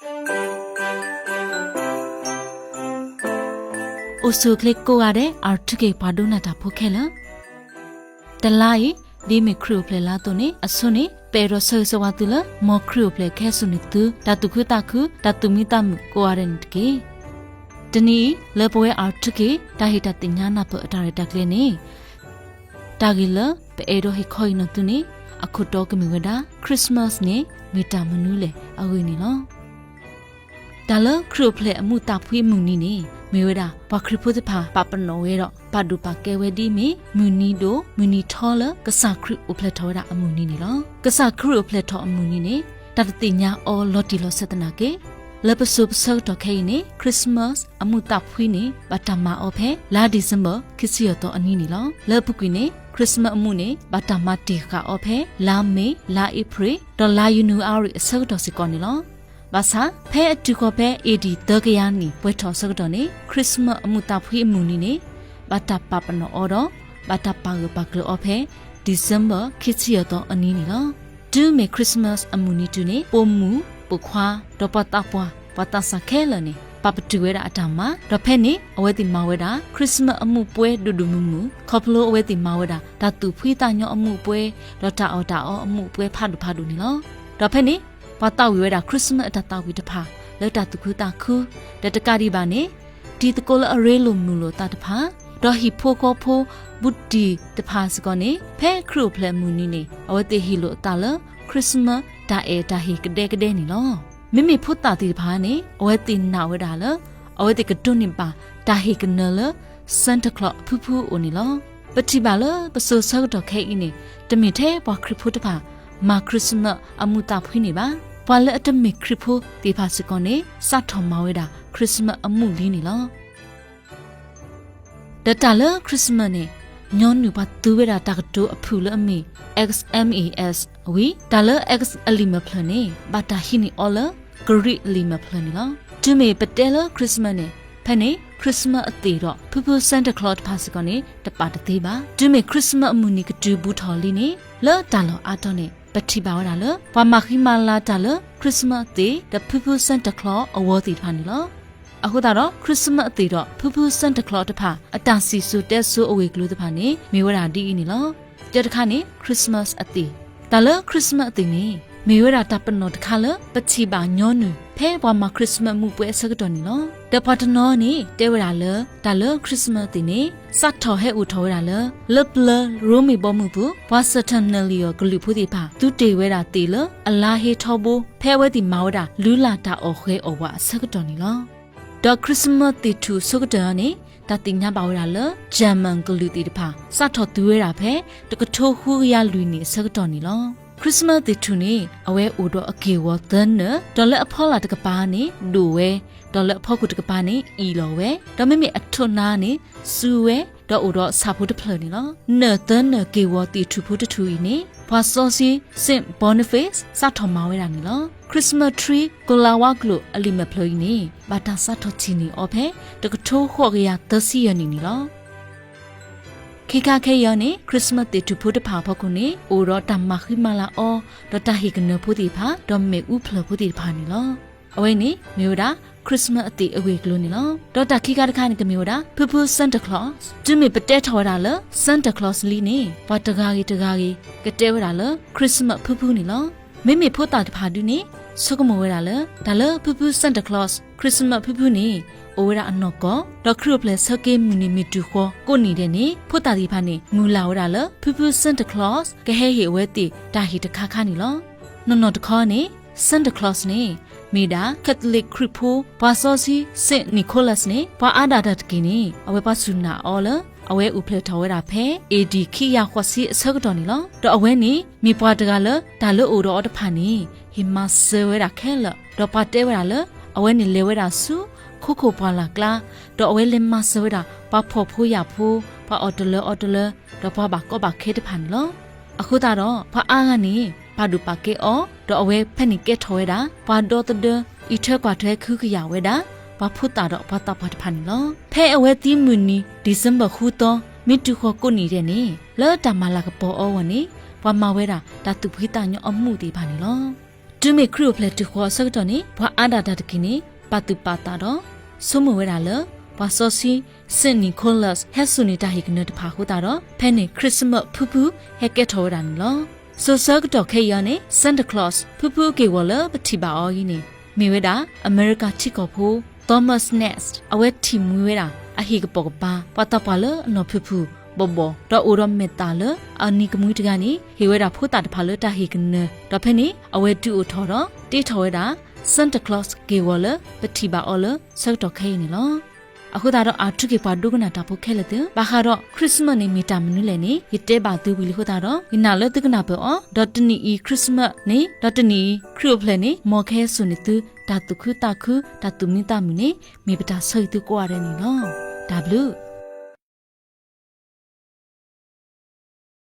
အိၣ်ဆူၣ်အိၣ်ချ့ကိးဂၤဒဲး R two K ပှၤဒိကနၣ်တၢ်ဖိခဲလၢာ်, တလါအံၤ ဒ်မ့ၢ်ခရံာ်အိၣ်ဖျဲၣ်လါအသိးန့ၣ် အဆိန့ၣ် ပအဲၣ်ဒိးဆၢဂ့ၤဆၢဝါသုလၢ မ်ခရံာ်အိၣ်ဖျဲၣ်ကဟဲစိာ်န့ၢ်သု တၢ်သူၣ်ခုသးခု တၢ်သူၣ်မံသးမုာ်ကိးဂၤဒဲးန့ၣ်တက့ၢ်. တနံၤအံၤ လၢပဝဲ R two K တၢ်ဟ့ၣ်တၢ်သ့ၣ်ညါနၢ်ပၢၢ်အတၢ်ရဲၣ်တၢ်ကျဲၤန့ၣ် တၢ်ဂ့ၢ်လၢပအဲၣ်ဒိးဟ့ၣ်ခီဟ့ၣ်နီၤသုန့ၣ် အခိၣ်တီကမ့ၢ်ဝဲဒၣ် Christmas န့ၣ် မ့ၢ်တၢ်မနုၤလဲၣ်အဂ့ၢ်န့ၣ်လီၤ. တၢ်လၢခရံာ်အိၣ်ဖျဲၣ်အမူးသးဖှံအမုၢ်နံၤန့ၣ် မ့ၢ်ဝဲဒၣ် ပှၤခရံာ်ဖိတဖၣ်ပာ်ပနီၣ်ဝဲဒီး ပာ်ဒိၣ်ပာ်ကဲဝဲဒ်အမ့ၢ် မုၢ်နံၤဒိၣ် မုၢ်နံၤထီလၢ ကစၢ်ခရံာ်အိၣ်ဖျဲၣ်ထီၣ်ဝဲဒၣ်အမုၢ်နံၤန့ၣ်လီၤ. ကစၢ်ခရံာ်အိၣ်ဖျဲၣ်ထီၣ်အမုၢ်နံၤန့ၣ် တၢ်တသ့ၣ်ညါအီၤလီၤတံၢ်လီၤဆဲးသနာ်က့ လၢပစိၤပဆၢကတီၢ်ခဲအံၤန့ၣ် Christmas အမူးသးဖှံန့ၣ် ဘၣ်တၢ်မၤအီၤဖဲ လါ December ခံဆံယဲၢ်သီအနံၤန့ၣ်လီၤ. လၢအပူၤကွံာ်န့ၣ် Christmas အမူးန့ၣ် ဘၣ်တၢ်မၤတ့ၢ်ဃာ်အီၤဖဲ လါ May လါ April ဒီးလါ January အဆၢကတီၢ်စ့ၢ်ကီးန့ၣ်လီၤ. ဘၣ်ဆၣ် ဖဲအတုၤဃီၤဖဲ A D သၢကယၤနံၣ် ပှဲၤထီၣ်အဆၢကတီၢ်န့ၣ် Christmas အမူးသးဖှံအမုၢ်နံၤန့ၣ် ဘၣ်တၢ်ပာ်ပနီၣ်အီၤဒီး ဘၣ်တၢ်ပာ်ဂၢၢ်ပာ်ကျၢၤအီၤဖဲ December ခံဆံယဲၢ်သီအနံၤန့ၣ်လီၤ. တုၤမ့ၢ် Christmas အမုၢ်နံၤတုၤန့ၣ် ပိာ်မုၣ် ပိာ်ခွါ ဒီးပှၤသးပှၢ် ပှၤသးစၢ်ခဲလၢာ်န့ၣ် ပာ်ပတုာ်ဝဲဒၣ်အတၢ်မၤ ဒီးဖဲန့ၣ် အဝဲသ့ၣ်မၤဝဲဒၣ် Christmas အမူးပွဲဒိၣ်ဒိၣ်မုၢ်မုၢ် ခီဖျိအဝဲသ့ၣ်မၤဝဲဒၣ် တၢ်သူၣ်ဖှံသးညီအမူးပွဲ ဒီးတၢ်အီၣ်တၢ်အီအမူးပွဲဖးဒိၣ်ဖးဒိၣ်န့ၣ်လီၤ. ဒီးဖဲန့ၣ် ပှၤသးဝံၣ်ဝဲဒၣ် Christmas အတၢ်သးဝံၣ်တဖၣ် လၢတၢ်သူၣ်ခုသးခု ဒီးတကးဒံးဘၣ်န့ၣ် တံၤသကိးလၢအရ့လိာ်မုာ်လိာ်သးတဖၣ် ဒီးဟံၣ်ဖိဃီဖိ ဘူးတံၢ်တဖၣ်စ့ၢ်ကီးန့ၣ် ဖဲခရံာ်အိၣ်ဖျဲၣ်အမုၢ်နံၤန့ၣ် အဝဲသ့ၣ်ဟ့ၣ်လိာ်အသးလၢ Christmas တၢ်အဲၣ်တၢ်ဟ့ၣ်ကဒဲကဒဲန့ၣ်လီၤ. မ့မ့ၢ်ဖိသၣ်သ့ၣ်တဖၣ်န့ၣ် အဝဲသ့ၣ်နာ်ဝဲဒၣ်လၢ အဝဲသ့ၣ်ကဒိးန့ၢ်ဘၣ်တၢ်ဟ့ၣ်ကနၢၤလၢ Santa Claus အဖုဖုအအိၣ်န့ၣ်လီၤ. ပထံၣ်ဘၣ်လၢပစိၤဆၢကတီၢ်ခဲအံၤန့ၣ် တမ့ၢ်ထဲပှၤခရံာ်ဖိတဖၣ် မၤ Christmas အမူးသးဖှံန့ၣ်ဘၣ်. ပှၤလၢအတမ့ၢ်ခရံာ်ဖိသ့ၣ်တဖၣ်စ့ၢ်ကီးန့ၣ် စးထီၣ်မၤဝဲဒၣ် Christmas အမူးလံန့ၣ်လီၤ. ဒီးတၢ်လၢ Christmas န့ၣ် ညီနုၢ်ပှၤသူဝဲဒၣ်တၢ်ကတိၤအဖုၣ်လၢအမ့ၢ် X M A S ဝံၤ တၢ်လၢ X အလံာ်မဲာ်ဖျၢၣ်န့ၣ် ဘၣ်တၢ်ဟံးန့ၢ်အီၤလၢ ကရံးအလံာ်မဲာ်ဖျၢၣ်န့ၣ်လီၤ. တုၤမ့ၢ်ပတဲလၢ Christmas န့ၣ် ဖဲန့ၣ် Christmas အသ့ၣ်ဒီး ဖုဖု Santa Claus တဖၣ်စ့ၢ်ကီးန့ၣ် တပာ်တသ့ဘၣ်. တုၤမ့ၢ် Christmas အမုၢ်နံၤကတုၤဘူးထီၣ်လံန့ၣ် လၢတၢ်လီၢ်အါတီၤန့ၣ် ပထံၣ်ဘၣ်ဝဲဒၣ်လၢ ပှၤမၤဃံမၤလၤတၢ်လၢ Christmas အသ့ၣ် ဒီးဖုဖု Santa Claus အဝီသ့ၣ်တဖၣ်န့ၣ်လီၤ. အဃိသတးဒီး Christmas အသ့ၣ်ဒီး ဖုဖု Santa Claus တဖၣ် အတၢ်စံၣ်စိၤတဲစိၤအဝ့ၢ်ကျိၤတဖၣ်န့ၣ် မ့ၢ်ဝဲဒၣ်ဒ်အံၤန့ၣ်လီၤ. တၢတခါန့ၣ် Christmas အသ့ၣ်, တၢ်လၢ Christmas အသ့ၣ်န့ၣ် မ့ၢ်ဝဲဒၣ်တၢ်ပနီၣ်တခါလၢ ပထံၣ်ဘၣ်ညီနုၢ် ဖဲပှၤမၤ Christmas မူးပွဲအဆၢကတီၢ်န့ၣ်လီၤ. ဒီးပှၤတနီၤန့ၣ် တဲဝဲဒၣ်လၢ တၢ်လၢ Christmas အသ့ၣ်န့ၣ် စးထီၣ်ဟဲအိၣ်ထီၣ်ဝဲဒၣ်လၢ လၢပျၢၤရိမ့ၤဘီမုၢ်ပူၤ ပှၤ Saturnalia ကလုာ်ဖိသ့ၣ်တဖၣ် သုတ့ၢ်ဝဲဒၣ်သ့ၣ်လၢ အလါဟ့ထီဘိ ဖဲအဝဲသ့ၣ်မၤဝဲဒၣ် လုၢ်လၢ်တၢ်အီၣ်ဃဲၤအီၣ်ဝးအဆၢကတီၢ်န့ၣ်လီၤ. ဒီး Christmas သ့ၣ်ထူၣ်အဆိကတၢၢ်န့ၣ် တၢ်သ့ၣ်ညါဘၣ်ဝဲဒၣ်လၢ German ကလုာ်သ့ၣ်တဖၣ် စးထီၣ်သူဝဲဒၣ်ဖဲ တကထိဃုကယၤလွံၢ်နံၣ်အဆၢကတီၢ်န့ၣ်လီၤ. Christmas သ့ၣ်ထူၣ်န့ၣ် အဝဲအိၣ်ဒီးအက့ၢ်အဂီၤသၢနၢၣ်, ဒီးလၢအဖီလာ်တကပၤန့ၣ် ဒိၣ်ဝဲ, ဒီးလၢအဖီခိၣ်တကပၤန့ၣ် အံၣ်လီၤဝဲ, ဒီးမ့မ့ၢ်အထိးနါန့ၣ် စူဝဲ, ဒီးအိၣ်ဒီးဆၣ်ဖိတဖျၢၣ်န့ၣ်လီၤ. နၢၣ်သၢနၢၣ်က့ၢ်ဂီၤသ့ၣ်ထူၣ်ဖိတထူၣ်အံၤန့ၣ် ပှၤစီဆှံ Saint Boniface စးထီၣ်မၤဝဲဒၣ်န့ၣ်လီၤ. Christmas tree ကိၤလၤဝါကျိာ်အလံာ်မဲာ်ဖျၢၣ်အံၤန့ၣ် ဘၣ်တၢ်စးထီၣ်ထံၣ်န့ၢ်အီၤဖဲ တကထိဃိးကယၤသၢဆံယဲၢ်နံၣ်န့ၣ်လီၤ. ခ့ခါခဲအံၤအံၤန့ၣ် Christmas သ့ၣ်ထူၣ်ဖိတဖၣ်အဖီခိၣ်န့ၣ် အိၣ်ဒီးတၢ်မၤဃံမၤလၤအီၤ ဒီးတၢ်ဟ့ၣ်ကနၢၤဖိသ့ၣ်တဖၣ် ဒီးမ့ၣ်အူဖျၢၣ်ဖိသ့ၣ်တဖၣ်န့ၣ်လီၤ. အဝဲန့ၣ်မ့ၢ်ဝဲဒၣ် Christmas အသ့ၣ်အဂ့ၢ်အကျိၤန့ၣ်လီၤ. ဒီးတၢ်ခံခါတခါန့ၣ် ကမ့ၢ်ဝဲဒၣ် ဖုဖု Santa Claus. တုၤမ့ၢ်ပတဲထီၣ်ဝဲဒၣ်လၢ Santa Claus လံန့ၣ် ပှၤတဂၤဂ့ၤတဂၤဂ့ၤ ကတဲဝဲဒၣ်လၢ Christmas ဖုဖုန့ၣ်လီၤ. မ့မ့ၢ်ဖိသၣ်တဖၣ်ဒုန့ၣ် ဆိကမိၣ်ဝဲဒၣ်လၢ တၢ်လၢဖုဖု Santa Claus Christmas ဖုဖုန့ၣ် အိၣ်ဝဲဒၣ်အနီၢ်ကီၢ်, ဒီးခရံာ်အိၣ်ဖျဲၣ်ဆၢက့ၤမုၢ်နံၤမ့ၢ်တုၤဃီၤကိးနံၣ်ဒဲးန့ၣ် ဖိသၣ်သ့ၣ်တဖၣ်န့ၣ် မုၢ်လၢ်ဝဲဒၣ်လၢ ဖုဖု Santa Claus ကဟဲဟ့ၣ်အဝဲသ့ၣ်တၢ်ဟ့ၣ်တခါခါန့ၣ်လီၤ. နီၢ်နီၢ်တခီန့ၣ် Santa Claus န့ၣ် မ့ၢ်ဒၣ် Catholic ခရံာ်ဖိ ပှၤစီဆှံ Saint Nicholas န့ၣ် ပှၤအါဒၣ်တၢ်တက့ၢ်န့ၣ် အဝဲပှၤစူၢ်နာ်အီၤလၢ အဝဲအိၣ်ဖျဲၣ်ထီၣ်ဝဲဒၣ်ဖဲ A D ခံကယၤဃိးဆံအဆၢကတီၢ်န့ၣ်လီၤ. ဒီးအဝဲန့ၣ် မ့ၢ်ပှၤတဂၤလၢ တၢ်လၢအိၣ်ဒီးအီၤတဖၣ်န့ၣ် ဟ့ၣ်မၤစၢၤဝဲဒၣ်ခဲလၢာ်, ဒီးပှၤတဲဝဲဒၣ်လၢ အဝဲန့ၣ်လဲၤဝဲဒၣ်ဆူ ခိခိၣ်ပှၢ်လၢ်ကျါ, ဒီးအဝဲလဲၤမၤစၢၤဝဲဒၣ် ပှၤဖှီၣ်ဖိယာ်ဖိ, ပှၤအီၣ်တလၢအီတလၢ, ဒီးပှၤဘၣ်ကီဘၣ်ခဲတဖၣ်န့ၣ်လီၤ. အဃိသတးဒီး ပှၤအါဂၤန့ၣ် ပာ်ဒိၣ်ပာ်ကဲအီၤ, ဒီးအဝဲဖဲန့ၣ်ကဲထီၣ်ဝဲဒၣ် ပှၤဒီသဒၢ အံးထွဲကွၢ်ထွဲကဟုကယာ်ဝဲဒၣ် ပှၤဖိသၣ်ဒီးပှၤသးပှၢ်တဖၣ်န့ၣ်လီၤ. ဖဲအဝဲသံမုၢ်နံၤ December ဃုသီ မ့ၢ်တုၤဃီၤကိးနံၣ်ဒဲးန့ၣ် လၢတၢ်မၤလၤကပီၤအီၤအဂီၢ်န့ၣ် ပှၤမၤဝဲဒၣ်တၢ်သူၣ်ဖှံသးညီအမူးသ့ၣ်တဖၣ်န့ၣ်လီၤ. တုၤမ့ၢ်ခရံာ်အိၣ်ဖျဲၣ်တုၤဃီၤအဆၢကတီၢ်န့ၣ် ပှၤအါဒၣ်တၢ်တက့ၢ်န့ၣ် ပာ်သူၣ်ပာ်သးဒီး ဆိကမိၣ်ဝဲဒၣ်လၢ ပှၤစီဆှံ Saint Nicholas ဟဲစိာ်န့ၢ်တၢ်ဟ့ၣ်ကနၢၤတဖၣ်အဃိသတးဒီး ဖဲန့ၣ် Christmas ဖုဖုဟဲကဲထီၣ်ဝဲဒၣ်န့ၣ်လီၤ. စိၤဆၢကတီၢ်ခဲအံၤအံၤန့ၣ် Santa Claus ဖုဖုအက့ၢ်အဂီၤလၢပထံၣ်ဘၣ်အီၤအံၤန့ၣ် မ့ၢ်ဝဲဒၣ် အမဲရကၤထံကီၢ်ဖိ Thomas Nast အဝဲထံၣ်မှံဝဲဒၣ် အဟံၣ်ကပိာ်ကပၤ ပှၤသးပှၢ်လၢအနီၢ်ဖုၣ်ဖုၣ်ဘီၣ်ဘီၣ် ဒီးအိၣ်ဒီးမဲာ်သၣ်လၢအနံၤကမှံတဂၤန့ၣ် ဟ့ၣ်ဝဲဒၣ်ဖိသၣ်တဖၣ်လၢတၢ်ဟ့ၣ်ကနၢၤ ဒီးဖဲန့ၣ် အဝဲဒုးအိၣ်ထီၣ်ဒီးတ့ထီၣ်ဝဲဒၣ် Santa Claus က့ၢ်ဂီၤလၢပထံၣ်ဘၣ်အီၤလၢဆၢကတီၢ်ခဲအံၤန့ၣ်လီၤ. အဃိသတးဒီးအါထူၣ်က့ၤပှၤဒိကနၣ်တၢ်ဖိခဲလၢာ်သ့ၣ်ဧၢ, ဘၣ်ဃးဒီး Christmas န့ၣ်မ့ၢ်တၢ်မနုၤလဲၣ်န့ၣ် ယတဲဘၣ်သုဝံၤလံအဃိသတးဒီး ယနာ်လၢသုကနၣ်ပၢၢ်အီၤ, ဒီးတနံၤအံၤ Christmas န့ၣ် ဒီးတနံၤအံၤ ခရံာ်အိၣ်ဖျဲၣ်န့ၣ် မ်ကဟဲစိာ်န့ၢ်သု တၢ်သူၣ်ခုသးခု တၢ်သူၣ်မံသးမုာ်န့ၣ် မ့ၢ်ပတၢ်ဆၢဂ့ၤသုကိးဂၤဒဲးန့ၣ်လီၤ. တၢ်ဘျုး